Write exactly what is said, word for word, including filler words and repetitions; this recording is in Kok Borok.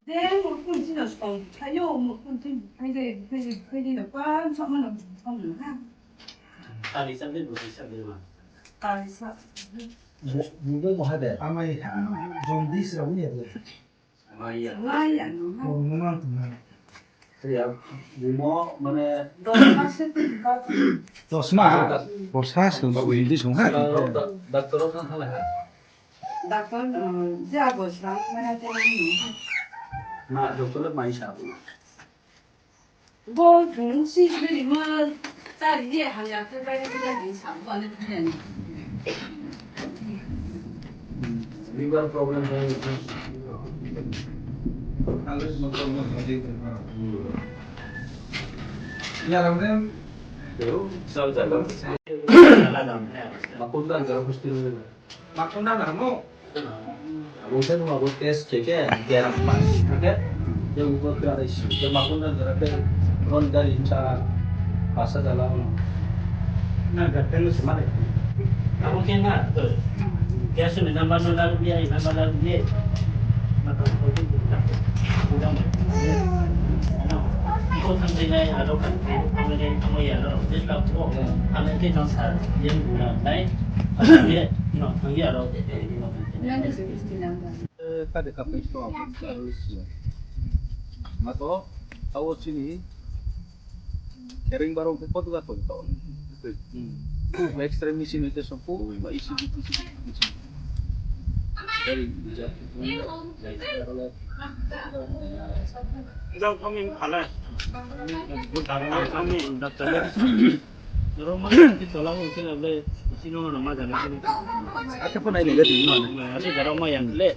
Tei mukun chino song thaio, mukun twi phaide, phaide, phaide no pan sama no song no ha. Tari sa de, bwrwi sa de ma. Tari sa. Mungkin mau ada. Amai ha, jaundice ra wuni ada. Amai ya. Amai ya no ha. Oh, memang tuh. Ya, bumo mane dos mas se. Dos mas. Borsa se jaundice song ha. Doctor kan salah. Doctor, eh, jago srang maya tela ni. Ma doctor le mai sa. Bo, hmm, si beri ma tari ye hanya te beri beri ni sa ba le beri ni. Liver problem hai. Always mo problem hai. Hmm. Ya, ramdem. Yo, sal jaga. Makunda jara hostel. Makunda na mo. Abo se nung abo test khe khe, geram pas khe khe, yang uko khe ada isi. Yang makun dan gerak khe, ron dari insa pas aja lah. Na, gerak khe lu semana. Abo khe na, eh, khe sini number no lalu dia, number lalu dia. Maka kau tu tak, udah mai. Iko sampai nai ado kan, kau ni kau ya lo, just lah kau, kau ni kau sa, yang guna nai, dia, no, dia lo. Kade kapai to abo. Mato, awo chini. Kering barong ke kotu ka to to. Extra machine itu sempu, ba isi gitu sih. Dari bijak itu. Jang kami phala. Bukan kami daftar. Roma kita lawan sini le, sini orang macam ni. Aku pun ada di mana? Ada orang yang le.